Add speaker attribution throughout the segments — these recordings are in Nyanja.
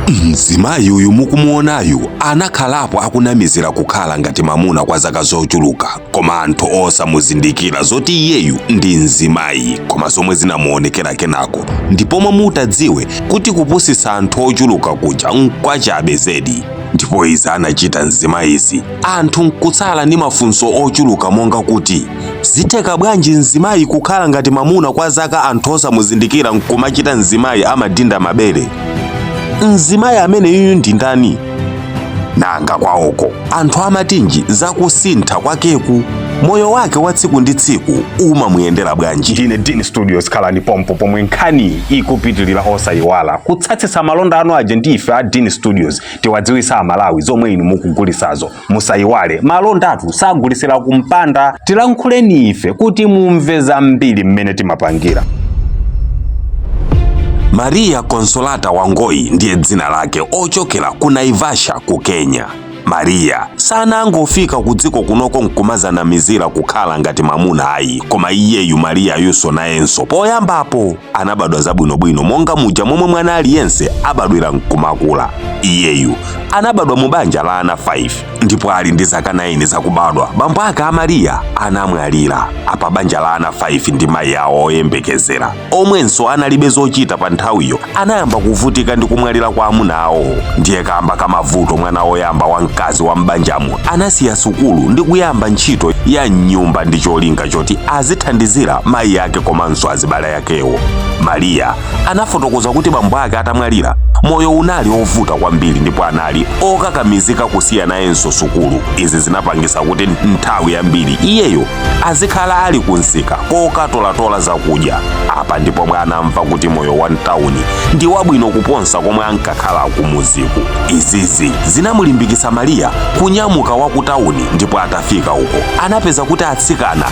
Speaker 1: Mzimayi uyu mukumuonayu anakhalapo akunamizira kukhala ngati mamuna kwa zaka zochuluka, koma anthu osamuzindikira zoti iyeyu ndi mzimayi. Koma zomwe zinamuonekera kenako ndipomwe mutadziwe kuti kupusitsa anthu ochuluka kuja nkwachabe zedi. Ndipo izi anachita mzimayizi, anthu nkutsala ndi mafunso ochuluka monga kuti zitheka bwanji mzimayi kukhala ngati mamuna kwa zaka anthu osamuzindikira nkumachita mzimayi amadinda mabere? Mzimayi ameneyuyu ndi ndani? Nanga kwawoko anthu amatinji zakusintha kwakeku? Moyo wake wa tsiku ndi tsiku umamuyendera bwanji?
Speaker 2: Ndine Dean Studios, khalani pompo pomwe nkhani ikupitilira. Osayiwala kutsatsitsa malonda anu aja ndi ife a Dean Studios, tiwadziwisa Amalawi zomwe inu mukugulisazo. Musayiwale, malondatu sagulisira kumpanda. Tilankhuleni ife kuti mumve zambiri mmene timapangira.
Speaker 1: Maria Consolata Wangoi ndiye dzina lake, ochokera ku Naivasha ku Kenya. Maria sanangofika ku dziko kunoko nkumazanamizira kukhala ngati mamuna ayi, koma iyeyu Maria yuso nayenso poyambapo anabadwa zabwinobwino monga muja momwe mwana aliyense abadwira nkumakula. Iyeyu anabadwa mu banja la ana 5 ndipo ali ndi zaka 9 zakubadwa bambo ake a Maria anamwalira. Apa banja la ana 5 ndi mayi awo oyembekezera omwenso analibe zochita pa nthawiyo anayamba kuvutika ndi kumwalira kwa amuna awo. Ndiye kamba kamavuto, mwana woyamba wa mkazi wa m'banjamo anasiya sukulu ndi kuyamba ntchito ya mnyumba ndi cholinga choti azithandizira mayi ake komanso azibale akewo. Maria anafotokoza kuti bambo ake atamwalira, moyo unali ovuta kwambiri ndipo anali okakamizika kusiya nayenso sukulu. Izi zinapangisa kuti nthawi yambiri iyeyo azikhala ali kunsika kokatolatola zakudya. Apa ndipo mwe anamva kuti moyo wa mtawuni ndi wabwino kuposa komwe ankakhala kumuziku. Izizi zinamulimbikitsa Maria kunyamuka wa ku tawuni, ndipo atafika uko anapeza kuti atsikana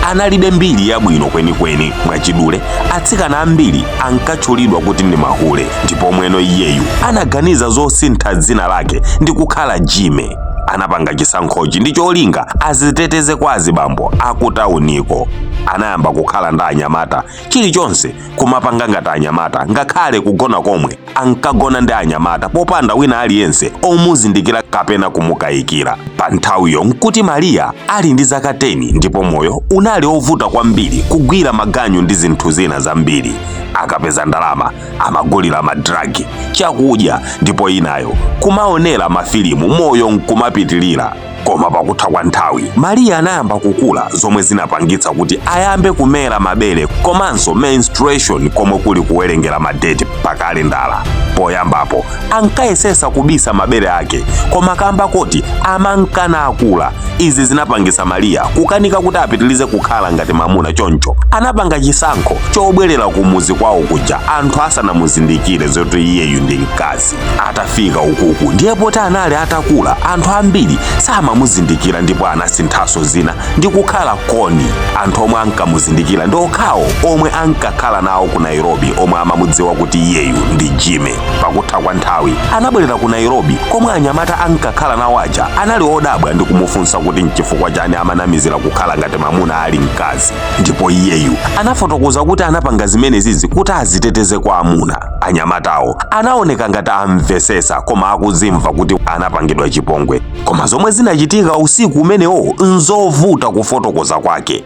Speaker 1: analibe mbiri yabwino kwenikweni. Mwachidule, atsikana ambiri ankatchulidwa kuti ndi mahule, ndipo mweno iyeyu anaganiza zosintha dzina lake ndi kukhala Jime. Anapanga chisankhochi ndi cholinga aziteteze kwa azibambo akutauniko. Anayamba kukhala ndi anyamata, chilichonse kumapanga ngati anyamata, ngakhale kugona komwe ankagona ndi anyamata popanda wina aliyense omuzindikira kapena kumukayikira. Pa nthawiyo nkuti Maria ali ndi zaka 10 ndipo moyo unali ovuta kwambiri, kugwira maganyu ndi zinthu zina zambiri. Akapeza ndalama amagulira ma drugs, chakudya, ndipo inayo kumaonera mafilimu, moyo nkumapitilira. Koma pakutha kwa nthawi Maria anayamba kukula, zomwe zinapangitsa kuti ayambe kumera mabere komanso menstruation, komwe kuli kuwerengera madeti pa kalendala. Poyambapo ankayesesa kubisa mabere ake, koma kamba koti amankana akula, izi zinapangitsa Maria kukanika kuti apitilize kukhala ngati mamuna. Choncho anapanga chisankho chobwerera kumuzi kwawo kuja anthu asanamuzindikire zoti iyeyu ndi mkazi. Atafika ukuku ndiye poti anali atakula, anthu ambiri samamuzindikira, ndipo anasinthanso zina ndi kukhala Koni. Anthu omwe ankamuzindikira ndi okhawo omwe ankakhala nawo ku Nairobi, omwe amamudziwa kuti iyeyu ndi Jime. Pakutha kwa nthawi anabwerera ku Nairobi, komwe anyamata ankakhala nawo aja anali odabwa ndi kumufunsa kuti nchifukwa chani amanamizira kukhala ngati mamuna ali mkazi, ndipo iyeyu anafotokoza kuti anapanga zimenezizi kuti aziteteze kwa amuna. Anyamatawo anaoneka ngati amvesesa, koma akuzimva kuti anapangidwa chipongwe. Koma zomwe zinachitika usiku umenewo nzovuta kufotokoza kwake.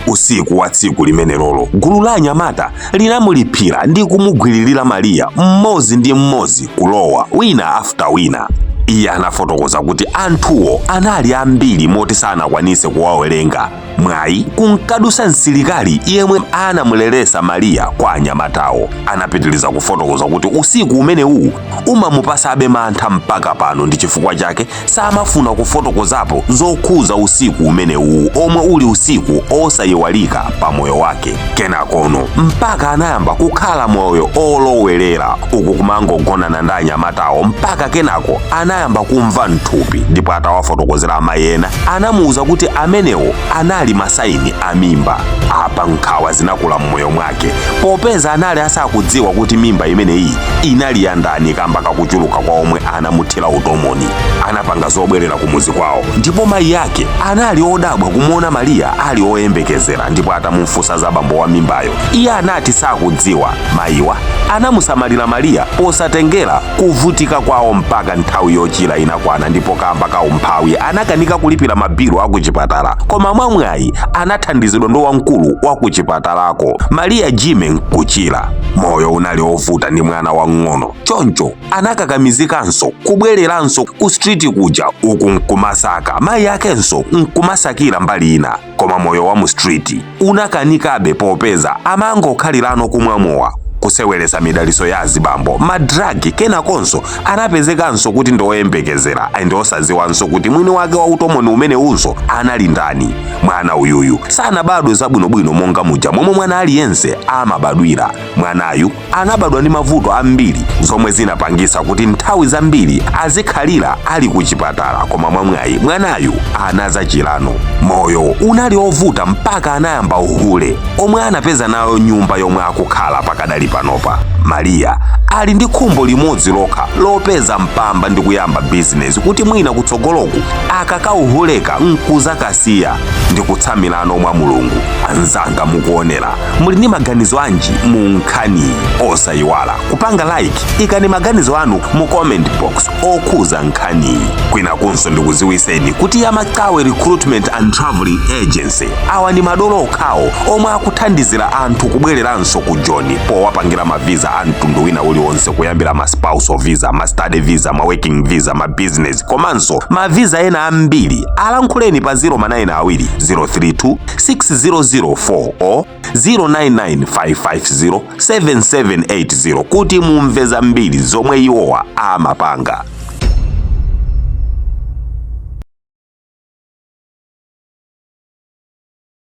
Speaker 1: Usiku wa tsiku limenelolo gulu la anyamata linamulipira ndi kumugwiririra Maria mmodzi ndi mmodzi, kulowa wina after wina. Iye anafotokoza kuti anthuwo anali ambiri moti sanakwanise kuwawerenga. Mwayi kunkadusa msilikali yemwe anamuleresa Maria kwa anyamatawo. Anapitiliza kufotokoza kuti usiku umenewu umamupasabe mantha mpaka pano, ndi chifukwa chake samafuna kufotokozapo zokhuza usiku umenewu, omwe uli usiku osayiwalika pa moyo wake. Kenakono mpaka anayamba kukhala moyo olowerera uku, kumangogonana ndi anyamatawo, mpaka kenako anayamba Anayamba kumva mthupi, ndipo atawafotokozera amayi ena anamuwuza kuti amenewo anali masaini a mimba. Apa nkhawa zinakula mmoyo mwake, popeza anali asakudziwa kuti mimba imeneyi inali ya ndani kamba kakuchuluka kwa omwe anamuthira utomoni. Anapanga zobwerera kumuzi kwawo, ndipo mayi ake anali odabwa kumuona Mariya ali oyembekezera, ndipo atamufunsa za bambo wa mimbayo, iye anati sakudziwa. Mayiwa anamusamalira Mariya posatengera kuvutika kwawo mpaka nthawi yochira inakwana, ndipo kamba ka umphawi anakanika kulipira mabilu akuchipatala, koma mwamwayi anathandizidwa ndi wamkulu wa kuchipatalako. Mariya Jime nkuchira. Moyo unali ovuta ndi mwana wang'ono, choncho anakakamizikanso kubwereranso ku street kuja, uku nkumasaka, mayi akenso nkumasakira mbali ina. Koma moyo wa mu street unakanikabe, popeza amangokhalirano kumwa mowa, kuseweresa midaliso ya azibambo, ma drugs. Kenakonso anapezekanso kuti ndi oyembekezera and osaziwanso kuti mwini wake wa utomoni umene unso anali ndani. Mwana uyuyu sanabadwe zabwinobwino monga muja momwe mwana aliyense amabadwira. Mwanayu anabadwa ndi mavuto ambiri, zomwe zinapangisa kuti nthawi zambiri azikhalira ali ku chipatala. Koma mwamwayi mwanayu anazachirano. Moyo unali ovuta mpaka anayamba uhule omwe anapeza nayo nyumba yomwe akukhala pakadali panopa. Mariya ali ndi khumbo limodzi lokha lopeza mpamba ndi kuyamba bizinesi, kuti mwina kutsogoloku akakauhuleka nkuzakasiya ndi kutsamirano mwa Mulungu. Anzanga mukuonera, muli ndi maganizo anji mu nkhaniyi? Osayiwala kupanga like, ikani maganizo anu mu comment box okhuza nkhaniyi. Kwinakunso ndikuziwiseni kuti Yamakawe Recruitment and Traveling Agency, awa ndi madolo okhawo omwe akuthandizira anthu kubwereranso ku Joni powapangira ma visa a mtundu wina uliwonse, kuyambira ma spousal visa, ma study visa, ma working visa, ma business komanso ma visa ena ambiri. Alankhuleni pa 092 032 6004 o 0995507780 kuti mumve zambiri zomwe iwowa amapanga.